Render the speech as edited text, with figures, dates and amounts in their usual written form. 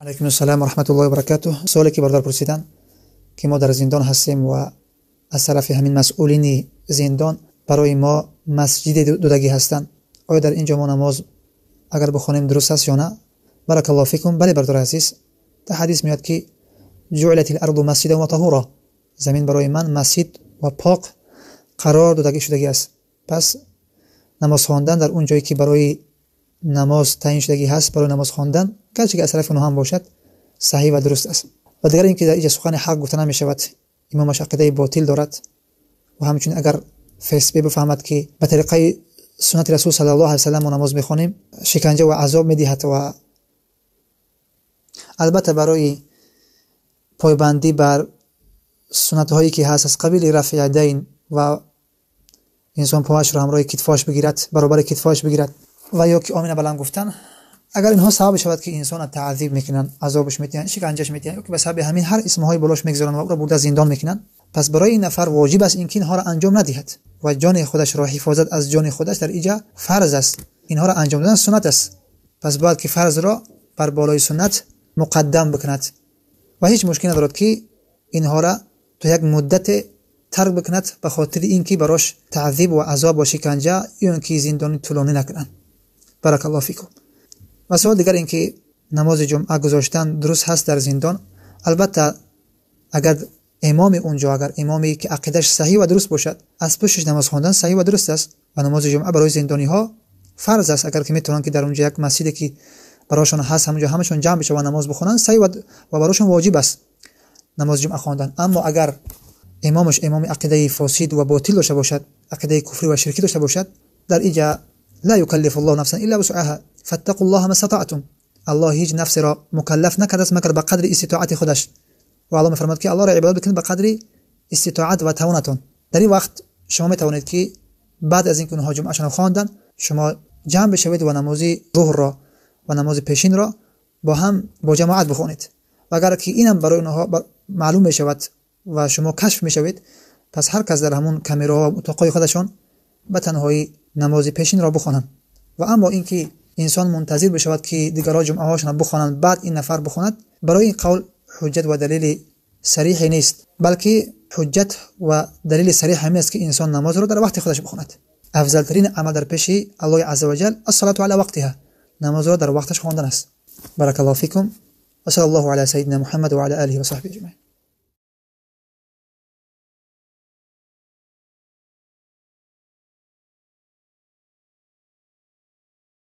Алайкум ассалом ва раҳматуллоҳи ва баракатуҳ. Суоле ки бародар пурсиданд, ки мо дар зиндон ҳастем ва аз тарафи ҳамин масъулини зиндон барои мо масҷиде додагӣ ҳастанд, оё дар ин ҷо мо намоз агар бихонем дуруст аст ё на? Баракаллоҳу фикум. Бале, бародари азиз, дар ҳадис меояд, ки ҷуилат ал-арду масҷидан ва таҳура, замин барои ман масҷид ва пок қарор додагӣ шудагӣ аст. Пас намоз хондан дар он ҷое ки барои намоз таъин шудагӣ ҳаст, барои намоз хондан гарчи ки аз тарафи онҳо ҳам бошад, саҳеҳ ва дуруст аст. Ва дигар инки дар инҷо сухани ҳақ гуфта намешавад, имомаш ақидаи ботил дорад ва ҳамчунин агар ФСБ бифаҳмад, ки ба тариқаи суннати расул саллаллоҳу алайҳи васаллам мо намоз мехонем, шиканҷа ва азоб медиҳад. Ва албатта барои пойбандӣ бар суннатҳое ки ҳаст, аз қабили рафъи ядайн ва инсон пояшро ҳамроҳи китфош бигирад, баробари китфош бигирад ва ё ки омина баланд гуфтан, агар инҳо сабаб шавад, ки инсонро таъзиб мекунанд, азобаш медиҳанд, шиканҷаш медиҳанд ё ки ба сабаби ҳамин ҳар исмҳои болош мегузоранд ва ӯро бурда зиндон мекунанд, пас барои ин нафар воҷиб аст, ин ки инҳоро анҷом надиҳад ва ҷони худашро ҳифозат аз ҷони худаш дар инҷа фарз аст. Инҳоро анҷом додан суннат аст, пас бояд ки фарзро бар болои суннат муқаддам бикунад ва ҳеҷ мушкил надорад, ки инҳоро то як муддате тарк бикунад, ба хотири ин ки барош таъзиб ва азоб ва шиканҷа ё ин ки зиндони тӯлонӣ накунанд. Баракаллоҳу фикум. Ва суол дигар ин ки намози ҷумъа гузоштан дуруст ҳаст дар зиндон? Албатта, агар имоми унҷо, агар имоме ки ақидаш саҳеҳ ва дуруст бошад, аз пушташ намоз хондан саҳеҳ ва дуруст аст ва намози ҷумъа барои зиндониҳо фарз аст. Агар ки метавонанд, ки дар унҷо як масҷиде ки барошон ҳаст, ҳамонҷо ҳамашон ҷамъ бишаванд, намоз бихонанд, саҳеҳ ва барошон воҷиб аст намози ҷумъа хондан. Аммо агар имомаш имоми ақидаи фосид ва ботил дошта бошад, ақидаи куфрӣ ва ширкӣ дошта бошад, дар инҷа ла юкаллифу ллоҳу нафсан илла вусъаҳа фаттақу ллоҳа мастатаътум, Аллоҳ ҳеҷ нафсеро мукаллаф накардааст, магар ба қадри иститоати худаш. Ва Аллоҳ мефармояд, ки Аллоҳро ибодат бикунед ба қадри иститоат ва тавонатон. Дар ин вақт шумо метавонед, ки баъд аз ин ки онҳо ҷумъашонро хонданд, шумо ҷамъ бишавед ва намози зуҳрро ва намози пешинро бо ҳам бо ҷамоат бихонед. Ва агар ки инам барои онҳо маълум мешавад ва шумо кашф мешавед, пас ҳар кас дар ҳамон камераҳо ва утоқҳои худашон ба танҳоӣ намози пешинро бихонанд. Ва аммо ин ки инсон мунтазир бишавад, ки дигарҳо ҷумъаҳошонро бихонанд, баъд ин нафар бихонад, барои ин қавл ҳуҷҷат ва далели сариҳе нест, балки ҳуҷҷат ва далели сариҳ ҳамин аст, ки инсон намозро дар вақти худаш бихонад. Афзалтарин амал дар пеши Аллоҳи азза ва ҷал ассалату ала вақтиҳа, намозро дар вақташ хондан аст. Баракаллоҳу фикум ва саллаллоҳу ала саййидина Муҳаммад ва ала олиҳи ва саҳбиҳи аҷмаин.